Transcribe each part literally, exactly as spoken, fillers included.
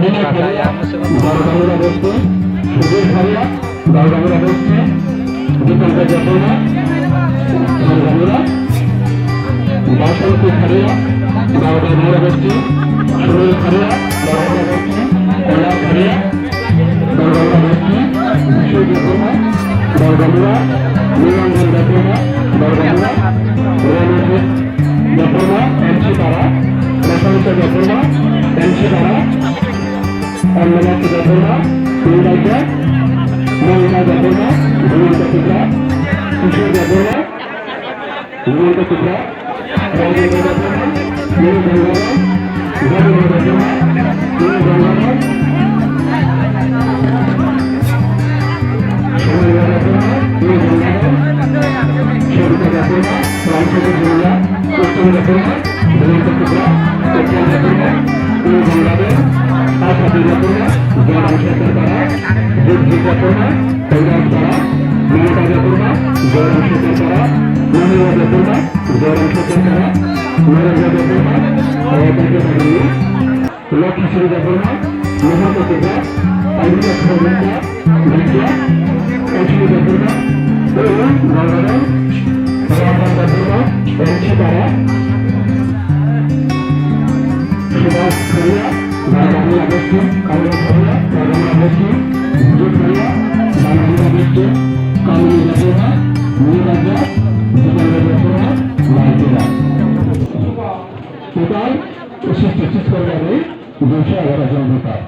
Nina Kharia, Bargamura Bosti, Sudhir Kharia, Bargamura Bosti, Dipankar Debbarma, Bargamura, Basanti Kharia, Bargamura Bosti, Sunil Kharia, Bargamura Bosti, Anand Kharia, Bargamura Bosti, Biswajit Debbarma, Bargamura, Niranjan Debbarma, Bargamura, Ranajit Debbarma, M C Para, Prashanta Debbarma, M C Para, Amrapali Debbarma, Nirajya, Monika Debbarma, Jayanta Tripura, Kishore Debbarma, Jayanta Tripura, Rajendra Debbarma, Nirajendra, Jayendra Debbarma, Nirajendra, Sonia Debbarma, Nirajendra, Sharita Debbarma, Ramshankar Debbarma, Uttam Debbarma, Jayanta Tripura, Uttam Debbarma, Nirajendra, Asha Debbarma, Jayanta Tripura, Jyoti Debbarma, Kailash Para, Mamata Debbarma, Joyram Shekhar Para, Mahima Debbarma, Joyram Shekhar Para, Narendra Debbarma, Ratan Debbarma, Lakshmi Debbarma, Mahanta Debbarma, Aida Debbarma, Vidya, Lakshmi Debbarma, Ratan Debbarma, Ratan Debbarma, Rachita Para, Subhas Kharia, Bargamura Bosti, Kamal Kharia, Bargamura Bosti, Buju Kharia, Bargamura Bosti, Kamini Debbarma, Nirajya, Jitendra Debbarma, Laitira. Total sixty six kori, duiso egaroh jon voter.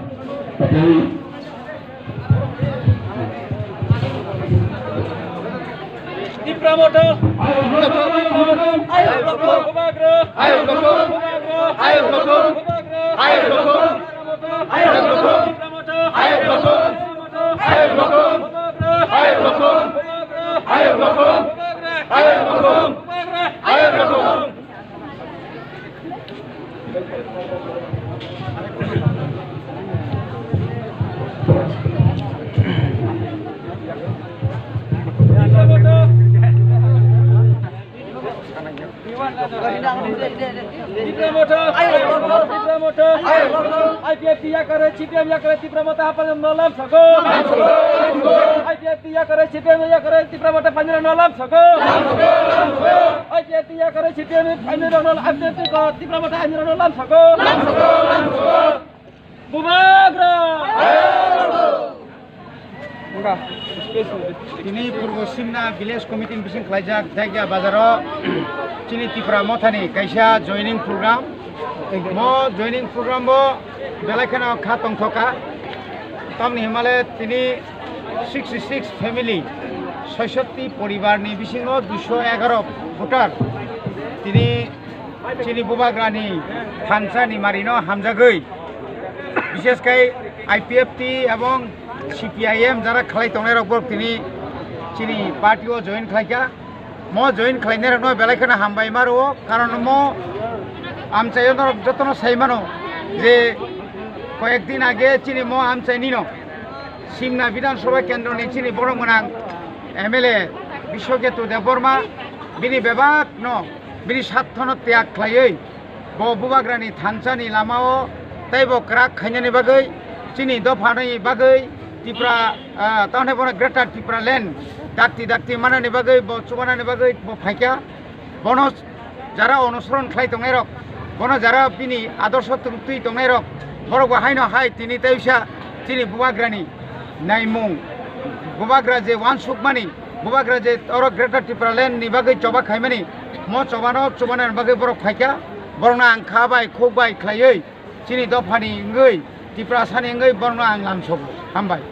Total Tipra Motha. Ayok Lokhon. Bubagra. Ayok Lokhon. Bubagra. Ayok Lokhon. Bubagra. Ayok Lokhon. Tipra Motha. Ayok Lokhon. Tipra Motha. Ayok Lokhon. Ayok Lokhon. Bubagra. Ayok Lokhon. Bubagra. Ayok Lokhon. Bubagra. Ayok Lokhon. Bubagra. Ayok Lokhon. Tipra Motha, Tipra Motha, I P F T yakare, C P M yakare, Tipra Motha haphano lam sogo. I P F T yakare, C P M yakare, Tipra Motha phainirokno lam sogo. I P F T yakare, C P M phainirokno, I P F T ko Tipra Motha phainirokno lam sogo. Bubagra! Tini Purbo Simna Village Committee ni bising khlaijak Jagia Bazar o chini Tipra Mothani kaisa joining program. Mo joining program bo belai kheno kha tongthoka. Tamni himale tini sixty six family, soisotti poribar ni bisingo duiso egaroh voter tini chini Bubagrani thansa ni marino hamjagwi, bishesh khai I P F T ebong C P I M jara khlai tongnai rok bo tini chini party o join khlaikha. Mo join khlainai rokno belai kheno hambai ma rwo, karon mo amchaio norok jotono sai mano je koyek din age chini mo amchai nino Simna Bidhan Sabha Kendro ni chini borok gwnang M L A Biswaketu Debbarma bini bebak no bini sarthono tyag khlaiwi bo Bubagrani thansani lamao tei bo kwrak khainani bagwi, chini dophani bagwi, Tripura, ah, tamni bono Greater Tripura Land dakti dakti manani bagwi, bo chubanani bagwi bo phaikha. Bono jara onusoron khlai tongnairok, bono jara bini adorsho twrwktwi tongnairok, borok bo haino hai tini teisa chini Bubagrani naimung, Bubagra je uansukmani, Bubagra je oro Greater Tripura Land ni bagwi choba khaimani, mo chobano chubanani bagwi borok phaikha, borokno ang kha bai khuk bai khlaiwi chini dophani wngwi, Tiprasani wngwi borokno ang lamsogo. Hambai.